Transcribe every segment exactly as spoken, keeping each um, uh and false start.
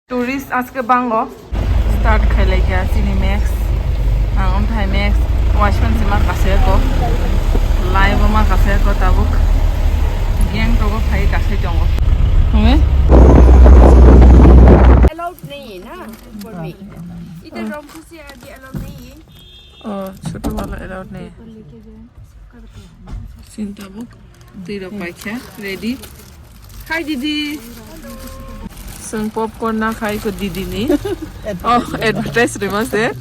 Tourist aske bango start khailai kha chini Max. Ang omthai Max watchman se ma kasai ko. Live ma kasai ko tabuk. Gangtok o phai kasai tongo. Home? Allowed nahi hai na for me. Idhar Ramkhusi aage allowed nahi hai. Oh, choto wala allowed nahi. Chini tabuk twi rok paikha, ready. Hi, didi. Chwng popcorn na khai ko didi ni. Oh, advertise rima se.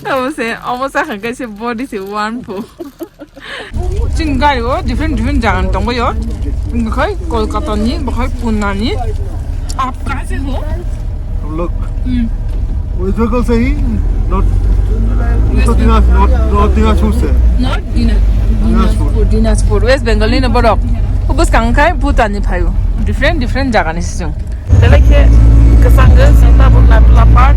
Abo se, omo sakha khe se body se one po. Chini gari o different different jaga ni tongbai o. Bukhai Kolkata ni, bukhai Pune ni. Aap kahan se ho? हम लोग Hmm. Waste Bengal से ही, north, West उत्तर दिनाज-, north, north Dinajpur से। North Dina-, Dinajpur. Dinajpur, Dinajpur, West Bengal ni no borok. O bwskang khai Bhutan ni phaio. Different, different jaga ni sijong. Belai khe kwchang khe chwng tabuk Lamla Park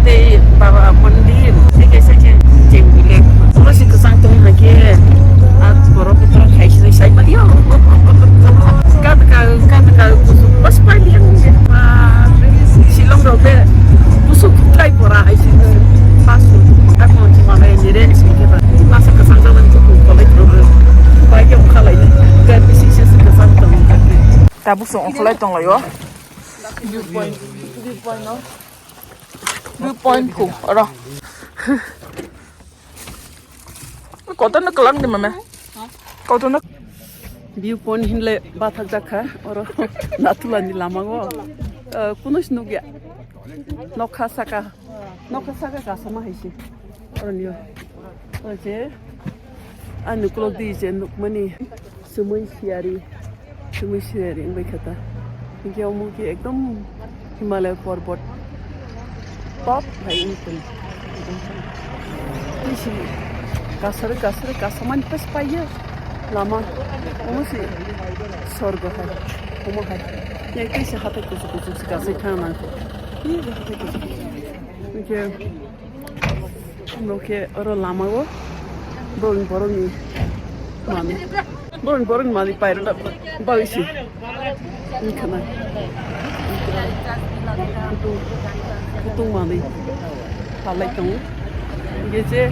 tei Baba Mondir, tei kaisa khe Chengdu Lake. Pura se kwchang tong hai khe, ah, borok khe pura khai se sai mani o. Ka ta ka, ka ta ka, kusu pas pai liya. Ah, Shillong rok be kusu trai pora hai se. Pas su. Ka ko chi ma be ni ren si ke ba. Masa kwchang jagani kuku kolai pura. Bai ke khalai. Ka bisi se kwchang tong ka. Tabuk song kholai tong lai o. View point, view point no. View point ko, oro. Kotor no kelang de mama. Kotor no. View point hinle bathak jakha, oro Natula ni lama o. Eh, kuno si nukya. Nokha saka, nokha saka kasama hai se. Oro niyo. Oro je. Ani ukulok di je nukmani. Sumui siyari, sumui siyari wngbai kha ta. Hinkhe omo khe ekdom Himalaya porbot top hai wngtong. Tei si kasari kasari kasamani pas paiya lama. Omo si sorgo hai, omo hai. Yang tei si hathai kuchuk kuchuk si kasai thang nang kho. Tei si hathai kuchuk kuchuk. Hinkhe Nokhe oro lama o borokni, borokni manwi, borokni, borokni manwi pairwna bagwi se wngkha na. Kutung, kutung manwi phalai tongo. Hinkhe je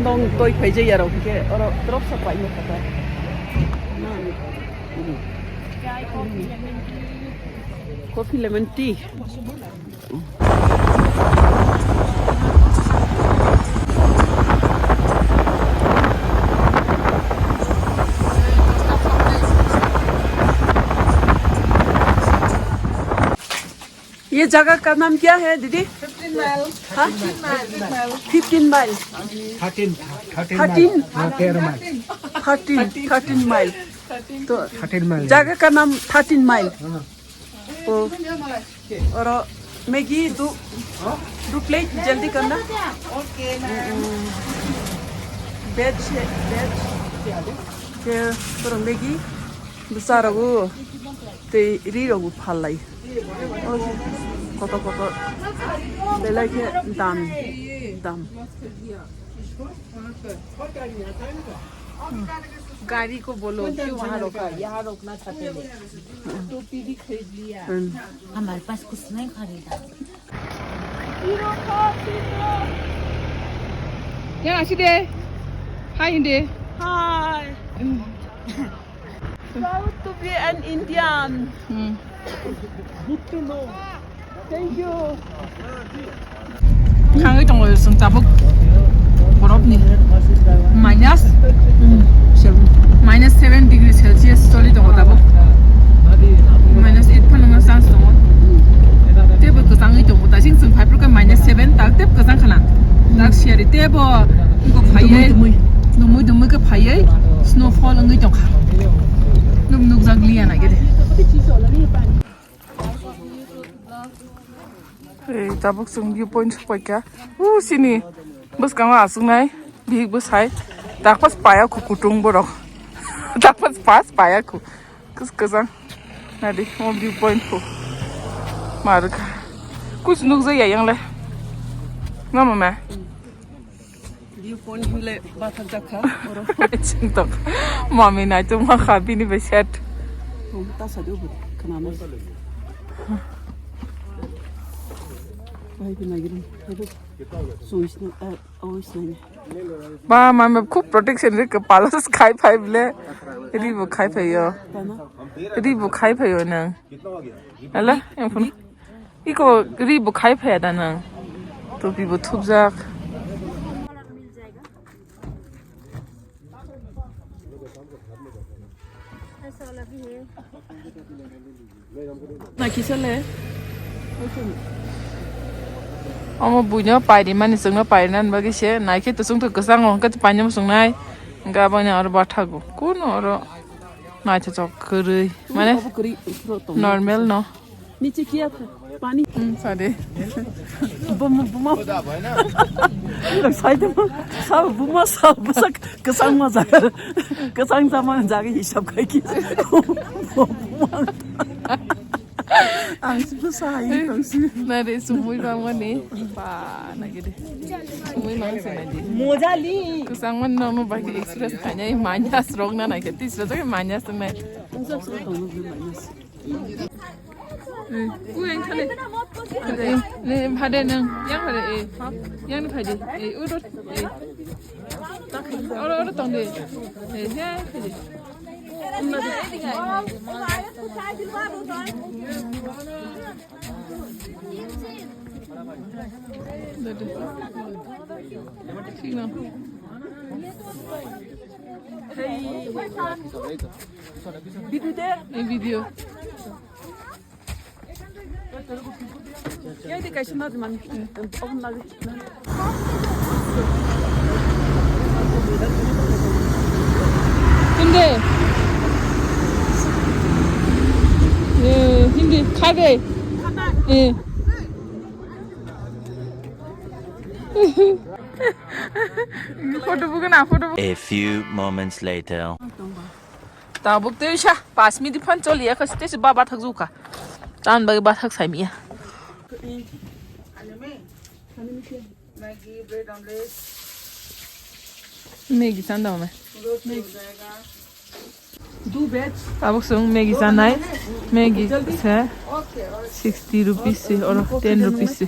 nong toi phaijak yarok hinkhe oro toroksa paima kha ta. Coffee lemon tea. ये जगह का नाम क्या है दीदी? Fifteen mile. हाँ? Fifteen mile. Fifteen mile. Thirteen, thirteen thirteen? Mile. हाँ, तेरह माइल। Thirteen, thirteen mile. तो थर्टीन माइल। जगह का नाम थर्टीन माइल। हाँ। ओ, और मैगी दो, दो प्लेट जल्दी करना। Okay, ma'am. वेज है, वेज। के, थोड़ा मैगी, दो सारा वो, ते री रो वो फाल लाई। ओ, कोतो, कोतो, बेला के दाम, दाम। गाड़ी को बोलो कि वहाँ रोका, यहाँ रोकना चाहते हैं। टोपी भी खरीद लिया। हमारे पास कुछ नहीं खरीदा। यहाँ आसी दे। हाय हिंदे। हाय। Proud to be an Indian. Hmm. Good to know. Thank you. Thangwi tongo chwng tabuk borokni minus, minus seven degree Celsius choli tongo tabuk. Minus eight phano wngna chance tongo. Teibo kwchangwi tongo. Daising chwng phaiphuru khe minus seven, tak teibo kwchang khana. Tak siyari teibo wngkha phaiwi, dumui dumui khe phaiwi snowfall wngwi tongkha. Nuk-, nukjak liya na gede. Ei, tabuk chwng view point sokpaikha. U, sini bwskango achuknai bihik bwsai. Takpas paya khu kutung borok. Takpas pas paya khu. Kwchang. Nadi, mo view point khu. Marwkha. Kuch nukjaya yang le. Mama ma. Phone himle bathak jakha, oro. Chwng tok. Mami nai tongma kha bini bai set. Phone ta sa de bo khana nai. Bai bi nai gini. Bai bi. So is na, eh, oh, is na. Ba, mami khub protection ri kepala khai phai bile. Ri bo khai phai yo. Tana. Ri bo khai phai yo nang. Ala, yang phone. Iko ri bo khai phai da nang. Topi bo thupjak. Na kisa le. Omo buino pairi mani chwngno pairi nani bagwi se naikhe tusung thung kwchango hwnkhe paino muchungnai hwnkhe abono aro bathago kuno oro naithothok kwrwi mane Obo kwrwi, kwrwi tongma normal no. Niche kiya tha? Pani. Hmm, sorry. Buma, buma. Sai de ma, sa buma, sa bwsa kwchang ma jaga. Kwchang sama jaga hisab khai ki. Buma. Ang si bwsa hai, ang si. Na re, sumui bang mani. Pa, na gede. Sumui mang se na di. Moja li. Kwchang man no, no, bagi express kanya, manya srok na na ke, tisra jaga manya se na. Ang sa srok tong no, manya se. Eh, u yang thale. Eh, ne, phade nang, yang phade, eh, yang ni phade, eh, u rot, eh. Oro, oro tong de. Eh, he, phade. Thik na. Video de. Eh, video. Yang di kaisa nadi mani. Open nadi. Hindi. Eh, hindi. Khade. Eh. Photo bukan, photo bukan. A few moments later. Tabuk tei sa, pas minute phan choli ya, kasi tei ba bathak juka. Tan bagi bathak sai miya. Maggi, bread omelette. Maggi sanda me. Roast ho jayega. Do veg. Tabuk sung Maggi sanai. Maggi se sixty rupees se or ten rupees se.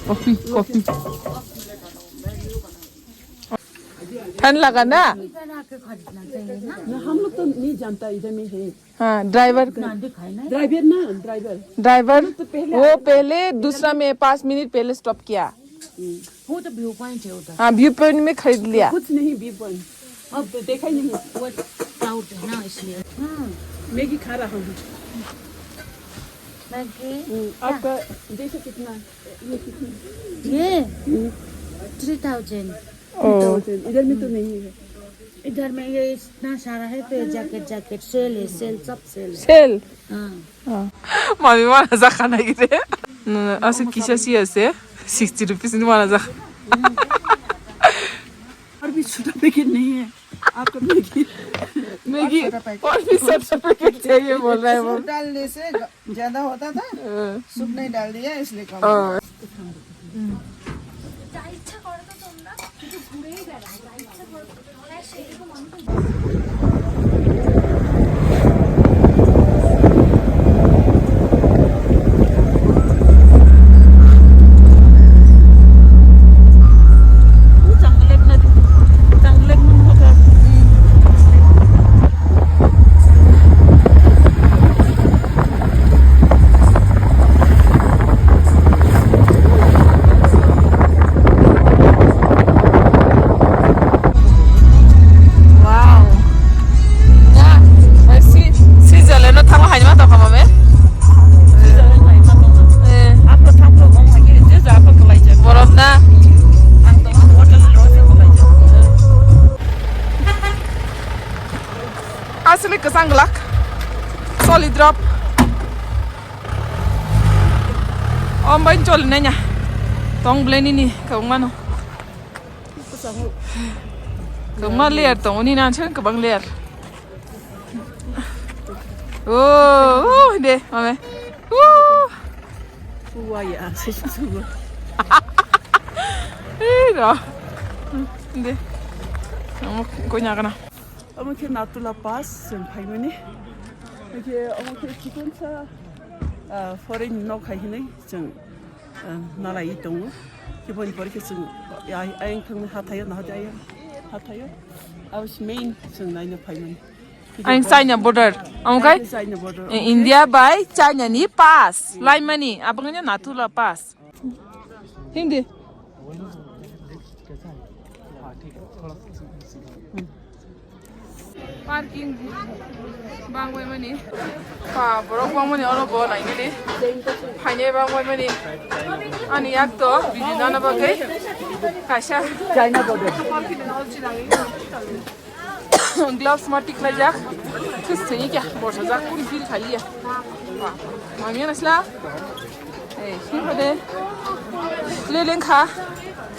Coffee, coffee. Fan laga na? इधर आके खरीदना चाहिए ना। ना, हम लोग तो नहीं जानता इधर में है। हाँ, driver। ना, दिखाई ना। Driver ना, driver। Driver, तो पहले वो आया। पहले दूसरा में पाँच मिनट पहले stop किया। वो तो व्यू पॉइंट है उधर। हाँ, व्यू पॉइंट में खरीद लिया। कुछ नहीं व्यू पॉइंट। अब तो देखा ही नहीं। वो टाउट है ना, इसलिए। हाँ। मैगी खा रहा हूँ। मैगी। हम्म, क्या? आपका जैसे कितना? ये कितना? ये हम्म। Three thousand. ओ। इधर में तो नहीं है। इधर में ये इतना सारा है, तो जैकेट, जैकेट, सेल है, सेल, सब सेल है। सेल? हाँ। हाँ। Mami mana jakha nai re. Aswk kisa si ase. Sixty rupees ni mana jakha. और भी छोटा पैकेट नहीं है। आपका मैगी। मैगी। और भी छोटा पैकेट चाहिए बोल रहा है वो। डालने से ज्यादा होता था, हाँ। सूप नहीं डाल दिया इसलिए कम। हाँ। Wow. Ya, si, Switzerland no thangma haima tongkha mame. Eh. Borok na. Asli kwchang glak. Solid drop. Om bai choli nanya. Tong ble nini kong mano. Kong ma layer tong ni nan chen kabang layer. Oh, oh, de, mame. Oh. Uwa ya, susu. Eh, no. De. Omo koi nagana. Omo khe Natula Pass chwng phaimani. Omo khe, omo khe chikonsa, ah, foreign nok hai hinwi chwng, ah, nalaiwi tongo. Khe boni pore khe chwng ai-, ayang thangni hathaio, nahardi ayang hathaio. Abo se main chwng naina phaimani. Ang China border. Omo khe China border, eh, omo khe India bai China ni pass. Laimani, abo wngkha Natula Pass. Hindi. Parking bangbai mani. Pa, borok bangmani oro bo naigini. Phainai bangbai mani. Ani yak to bini nana bagwi kaisa. Gloves ma tiklaijak. Thus thani kya borsa jak kun feel khaliya. Mami na sla. Eh, sini pade. Le leng kha.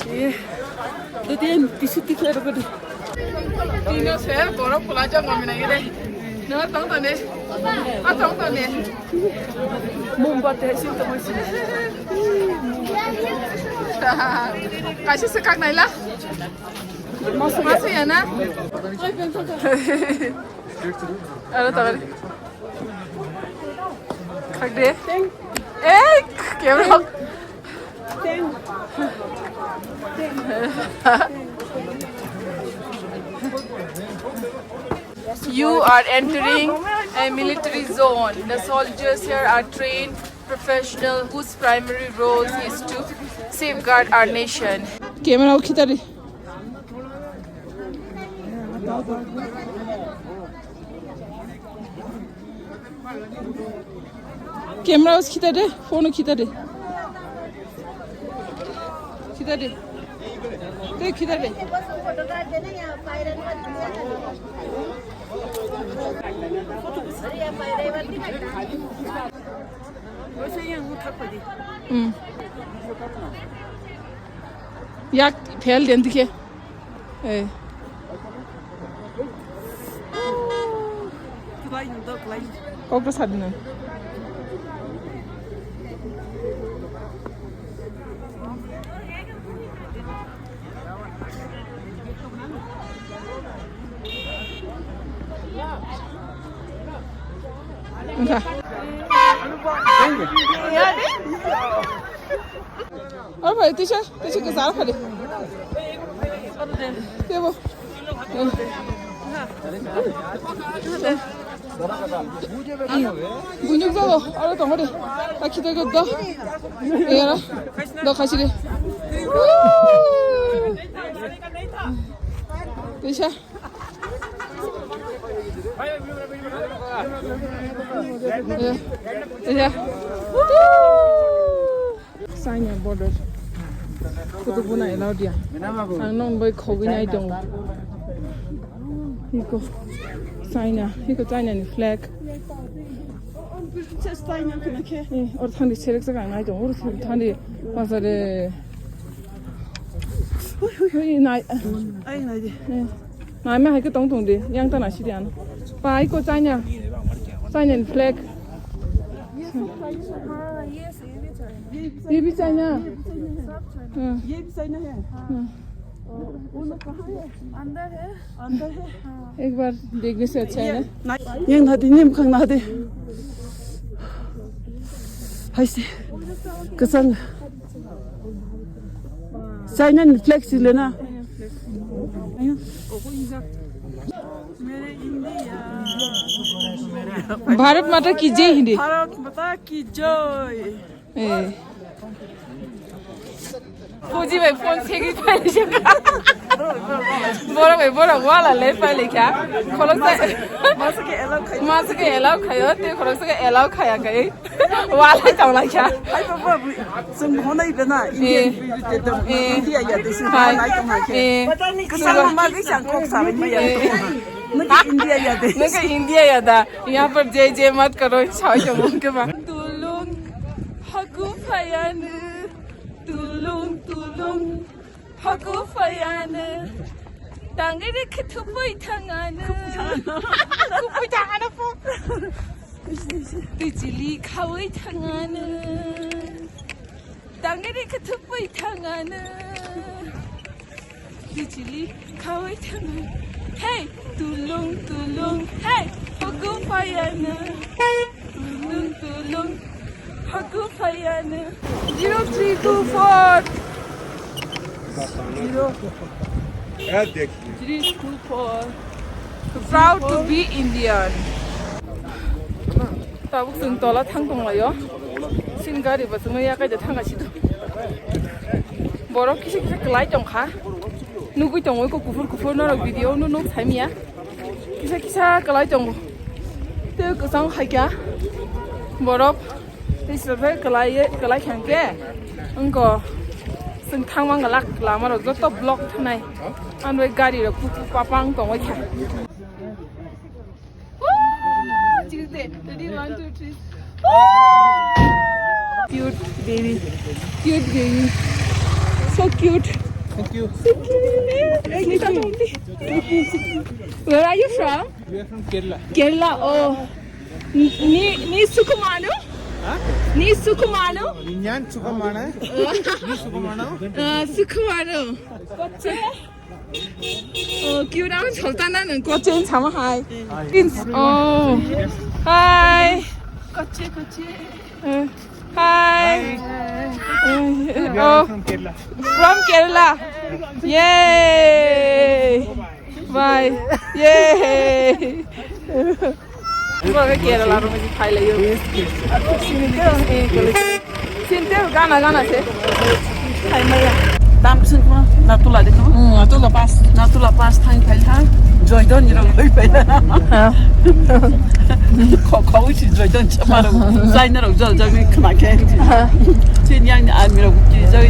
Eh, de den tisu tikla ro de. Tino se borok pula jang mami na gede. No tong tane. A tong tane. Mombati hai sim tong sim. Kaisa se kak naila. Masa ya na? Aro tabar. Khakde. Ei, camera. You are entering a military zone. The soldiers here are trained professional whose primary role is to safeguard our nation. Camera o khitari. Camera o khitari, phone o khitari. Khitari. Tei khitari. Hmm. Yak phel den dikhe. Eh. Kok ta sadina. Oh, bhai, tuisa, tuisa ke sar khali. Kebo. Bunyuk jago, aro tongori. Akhi to do. Yara. Do khasi de. Tuisa. China border. Kutu buna allow dia. Ang non bai khogwi nai tongo. Iko China, iko China ni flag. Eh, or thandi selek sa nai tongo, or thandi pasare. Hui, hui, hui, nai. Ai, nai di. Eh. Nai ma hai ke tong tong di. Yang ta na si di ano. Pa, iko China. China ni flag. Ye bhi China hai. Hmm. Ye bhi China hai. Hmm. Wo log kahan hai? Andar hai. Andar hai. Ek baar dekhne se acha hai na? Yang na di, nim khang na di. Hai se. Kasang. China ni flag si le na. Bharat Mata ki jai hindi. Bharat Mata ki jai. Eh. Fuji bai phone segwi phai le kha. Borok bai borok wala le phai le kha. Khoroksa. Masa ke allow khai. Masa ke allow khayo, te khoroksa ke allow khaya kai. Wala tong lai kha. Ai baba, sung honai bena. Eh. India, India ya de sung honai tong hai khe. Eh. Kasang ma bi sang kok sa bai ya. Nang India ya de. Nang India ya da. Yahan par jai jai mat karo, chai jabo ke ba. Tulung haku phayanu, tulung tulung haku phayanu. Tangri khutupui thanganu. Khutupui thanganu po. Tijili khawi thanganu. Tangri khutupui thanganu. Chili khawai thangwi. Hey, tulung tulung. Hey, hogo phayana. Tulung tulung. Hogo phayana. Zero three two four. Zero three two four. Proud to be Indian. Tabuk chwng tola thang tonglaio. Sin gari bo chwngno yakai de thangasido. Borok kisa kisa kwlai tongkha. Nugui tongo eko kuphur kuphur norok video no nuk saimya. Kisa kisa kwlai tongo. Tei kwchang haikha. Borok tei sir bai kwlai kwlai khangkhe. Wngko chwng thangma lak lama rok joto block thanai. Anwai gari rok pupu papang tongoi kha. Ready, one, two, three. Cute baby. Cute baby. So cute. Thank you. So cute. Where are you from? We are from Kerala. Kerala, oh. Ni, ni, ni sukumanu? Huh? Ni sukumanu? Nyan sukumana? Ni sukumana? Ah, sukumanu. Koche? Oh, cute. Ang sultan na nang koche sama hai. Ins, oh. Hi. Koche, koche. Eh, hi. Eh, oh. From Kerala. Yay. Bye. Yay. Bo ke Kerala rok ni phai lai yo. Sini te, eh, kole. Sini te gana gana se. Phai maya. Dam sing ko na tula de ko. Hmm, tula pas. Na tula pas thang phai thang. Joydon ni rong phai phai. Ha. Ko ko si Joydon chama rong. Sai na rong jol jol ni khna ke. Ha. Sini yang ni army rong ki joi.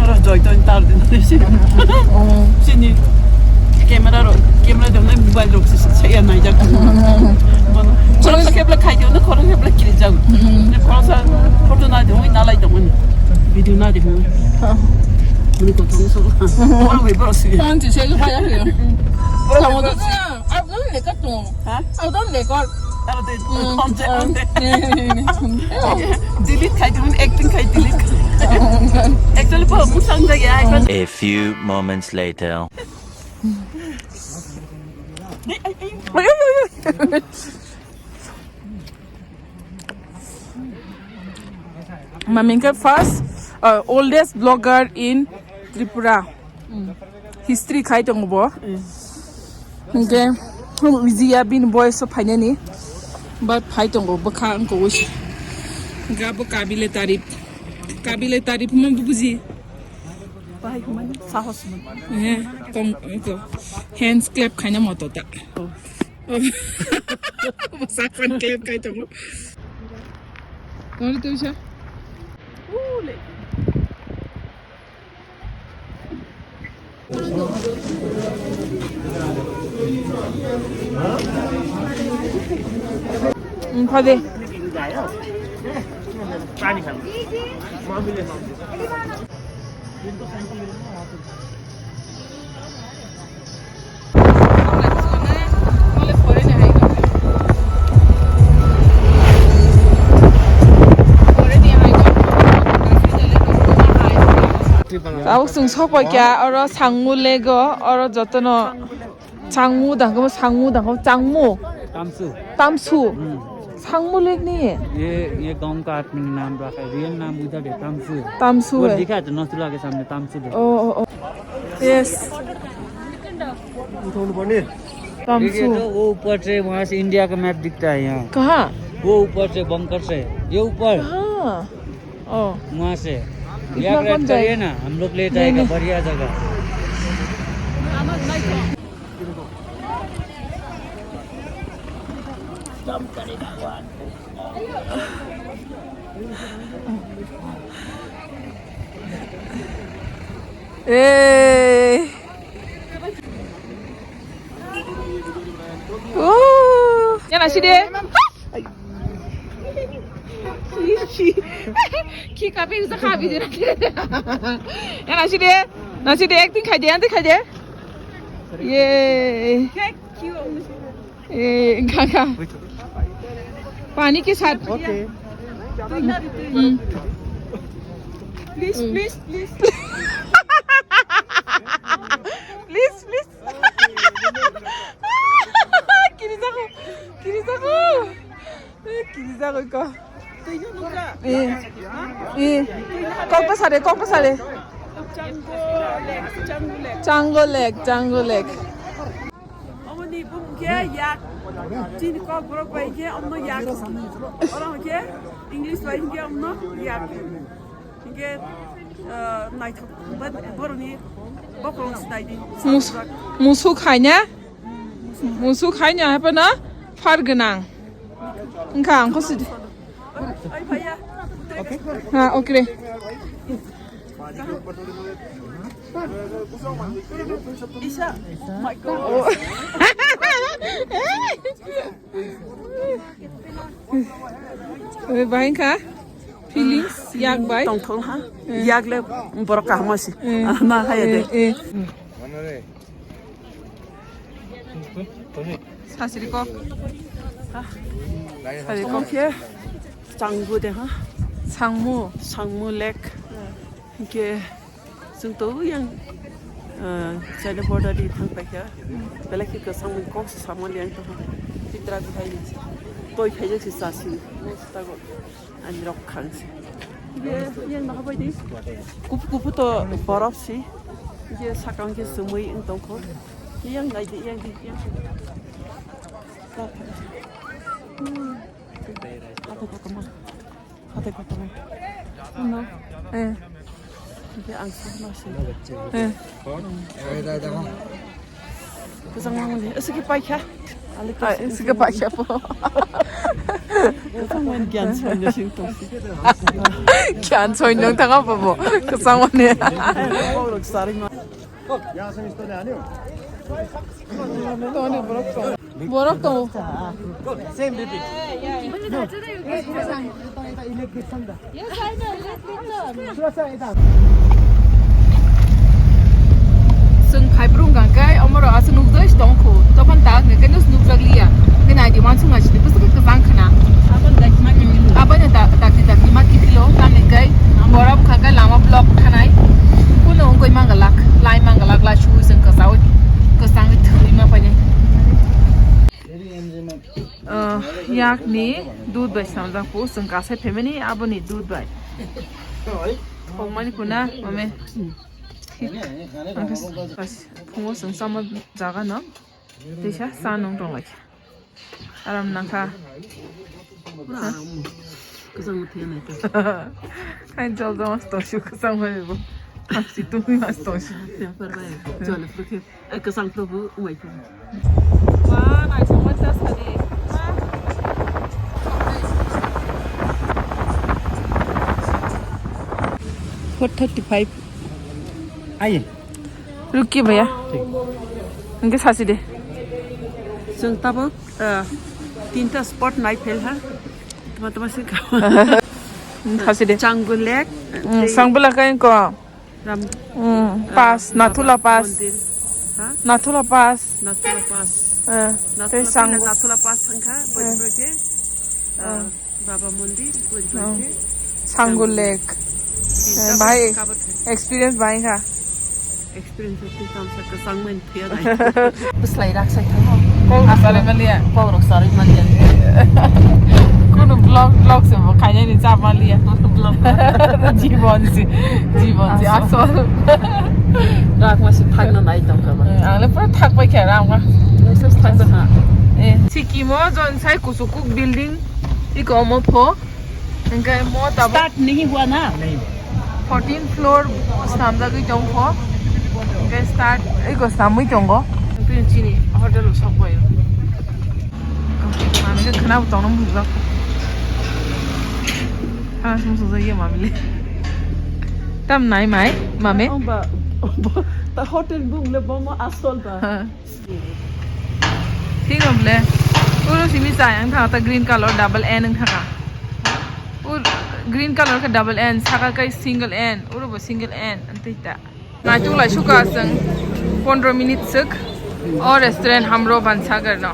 Ro Joydon tar din. Hmm. Sini. Camera rok, camera dong nai mobile rok se se ya nai jak. Mano. Khoroksa kebla khai dong, khoroksa kebla kiri jak. Khoroksa photo na dong, na lai dong. Video na dong. Mani ko thong so. Oro we bro si. Kan ti se ga ya. Bro, bro. Abdul ne ka tu. Ha? Abdul ne ka. Delete khai dong, acting khai delete. Actually, bro, musang da ya. A few moments later. Mamingka first, uh, oldest blogger in Tripura. History khai tongo bo. Hingke, hum, easy ya bini boys o phainani. But phai tongo, bwkha wngko wisi. Ga bo kabile tarif. Kabile tarif mo buji. Bahai hwnmani sahos hwnmani. Eh, tong, ito. Hands clap khaina moto ta. Oh. Bwsa fan clap khai tongo. Tongri tuisa. Ule. Phade. Tabuk chwng sokphaikha oro Sangmu lake o, oro jotono Changmu dangkhe, Sangmu dangkhe, Changmu. Tamsu. Tamsu. Hmm. Sangmu lake ni? ये, ये गांव का आदमी ने नाम रखा है, रियल नाम उधर है, तामसू है। तामसू वो है। दिखा तो नथुला के सामने तामसू है। ओ, ओ, ओ। यस। तामसू। देखिए तो वो ऊपर से, वहाँ से इंडिया का मैप दिखता है यहाँ। कहाँ? वो ऊपर से, बंकर से, ये ऊपर। हाँ। ओ। वहाँ से। इतना कौन जाएगा? ना, हम लोग ले जाएगा बढ़िया जगह। ए। ओ। Yana shide. Ki kapi usa kapi de. Yana shide. Na shide acting khai de, acting khai de. Ye. ए, खा, खा। पानी के साथ। Okay. Hmm. Please, please, please. Jagoi ko. Eh. Eh. Kok ta sare, kok ta sare. Chango lek, Chango lek. Omoni bum ke yak. Chini kok borok bai ke omno yak. Oro ke English bai ke omno yak. Ke, eh, naithok, boroni bokolong sinai di. Mus-, musuk hai na? Musuk hai na, hai phano phar gwnang. Wngkha ang kho sidi. Ai, phaiya. Ha, okay. Isa. Oh my God. Oi, bahai kha. Feelings, yak bai. Tongthok ha. Eh. Yak le borok kaham si. Eh. Ah, ma hai de. Eh, eh. Sasiri kok. Sasiri kok. Omo khe Changbu de ha. Sangmu. Sangmu lake. Hingke chwng to yang, ah, China border di thang paikha. Belai khe kwchang mani kok se samani ang to ha. Titra bihai toi khaijak se chasi. Ani rok khang se. Ye, ye, ma habai di. Kupu kupu to borok si. Ye, sakang khe sumui wng tongkho. Yang nai di, yang di, yang. Hatai kotorma. Hatai kotorma. No. Eh. Ye, ang sakma se. Eh. Kwchang mangli, aswk khe paikha. Ai, aswk khe paikha po. Kwchang mangli gyan soino sing tongsi. Gyan soino thanga po bo. Kwchang mani. Borok sarima. Borok to. Chwng phaibrung kang khe omorok aswk nukjagwi tongkhu, tokon tak hwnkhe khe nukjak liya. Hwnkhe naidi uansuknai sidi bwswk khe kwchang khna. Abono da-, dakti dakti ma kiphilo, tamni khe borok kha khe lama block thanai. Kuno wngwi mangalak, lai mangalak, lai sugwi chwng kwchaui, kwchangwi thwrwi ma painai. Ah, yakni dud bai swnamjak po, chwng kasai phaimani aboni dud bai. Pokmani kuna, mame. Thik. Ang khe phungo chwng chama jaga no. Teisa cha nung tong lai. Aram nangkha. Pura aram. Kwchang muthiya nai ta. Hai jol jol mas tong shu kwchang bai bo. Hamsi tungwi mas tong shu. Temper bai. Jol phuru khe. Eh, kwchang phuru bo umai phuru. Ba, naisingma cha sadi. Four thirty five. Aye. Ruki bhaiya. Thik. Hingke sasi de. Chwng tabuk, ah, tinta spot nai phel ha. Tama tama sing ka. Sasi de. Changu Lake. Mm, tei Sangbula kai ko. Ram, mm, ah, Pass, Baba Nathula Pass. Mondir. Ha? Nathula Pass. Nathula Pass. Eh, Nathula tei Pass, Sangu. Nathula Pass thangkha, eh, bojibro ke. Ah. Baba Mondir, Bujbaite, Sangu Lake. Tinta bahai cover khe. Experience bahai kha. Experience twi tamsa kwchang mani phiya nai. Bwslai rak sai thango. Kok rok salai maliya. Kok rok salai maliya. Kuno vlog, vlog se bo khainani cha maliya. Vlog. Jibon si, jibon si asol. Asol. Rak ma si thakna nai tongkha ba. Ang le pura thak pai kha rak ma. Nai sa thak ha. Eh, Sikkim o jon sai kuchuk kuk building. Iko omo pho. Hingke mo tabuk start nahi hua na? Fourteen floor swnamjagwi tong pho. Hingke start iko swnamwi tongo. Twi chini hotel o sok bai. Mami ke khana bo tongna mujak. Ha, sum sum ye mami le. Tam nai mai, mami. Ong ba, ta hotel bung le bomo asol ba. Ha. Thik no ble. Uro simi chai ang thang ta green color double N ang thaka. Ur green color ke double N, saka kai single N, uro bo single N, antai ta. Naituk lai suka aswng pondro minute suk. O restaurant hamro ban sagar no.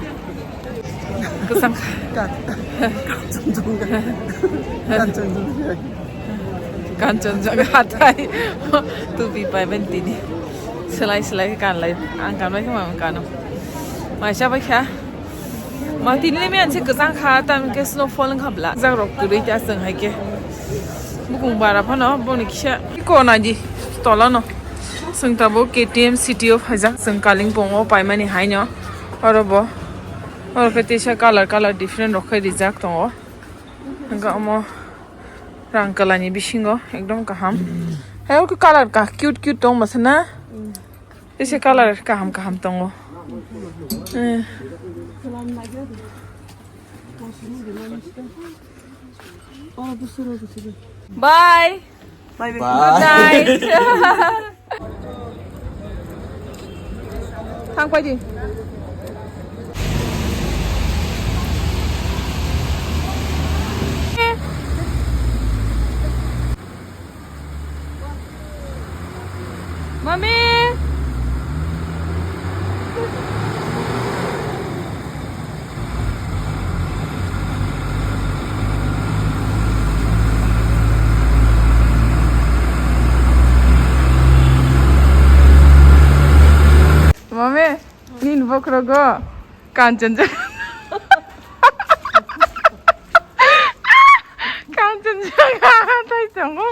Kwsang. Kanchanjunga. Kanchanjunga. Kanchanjunga hathai. Tupi pai ben tini. Selai selai kan lai. Ang kan bai khe ma kano. Maisa bai kha. Matini le miyan se kwchang kha, tam ke snowfall wngkha bla. Jak rok kwrwi ta chwng hai ke. Bukung bara phano boni kisa. Iko nai di, tola no. Chwng tabuk K T M City o phaijak, chwng Kalimpong o paimani hai no. Oro bo. Oro khe teisa color, color different rok khe rijak tongo. Hwnkhe omo rang kwlai ni bisingo ekdom kaham. Hai o color ka cute cute tong masa na. Teisa color kaham kaham tongo. Eh. Bye. Bye. Good night. Thang pai di. Mami. Mami, nini bokhorogo Kanchanjunga. Kanchanjunga tai tongo.